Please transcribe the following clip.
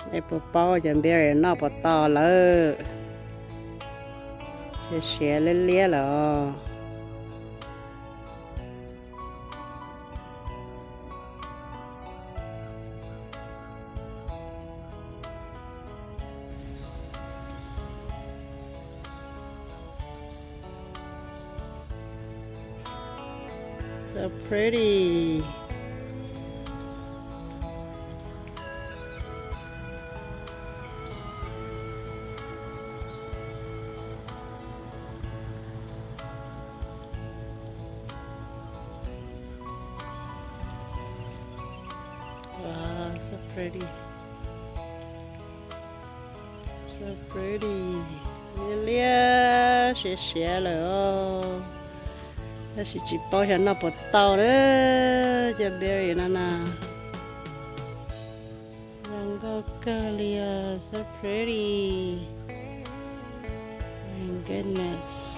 Nej puas paub cov berry noj puas tau lawm? Siav siav liab liab lawm os. So pretty. Wow, so pretty. So pretty. Liab liab siav siav lawm os. Tab sis tsis paub xyov noj puas tau na, cov berry no na. Zoo nkauj kawg li os, so pretty. My goodness.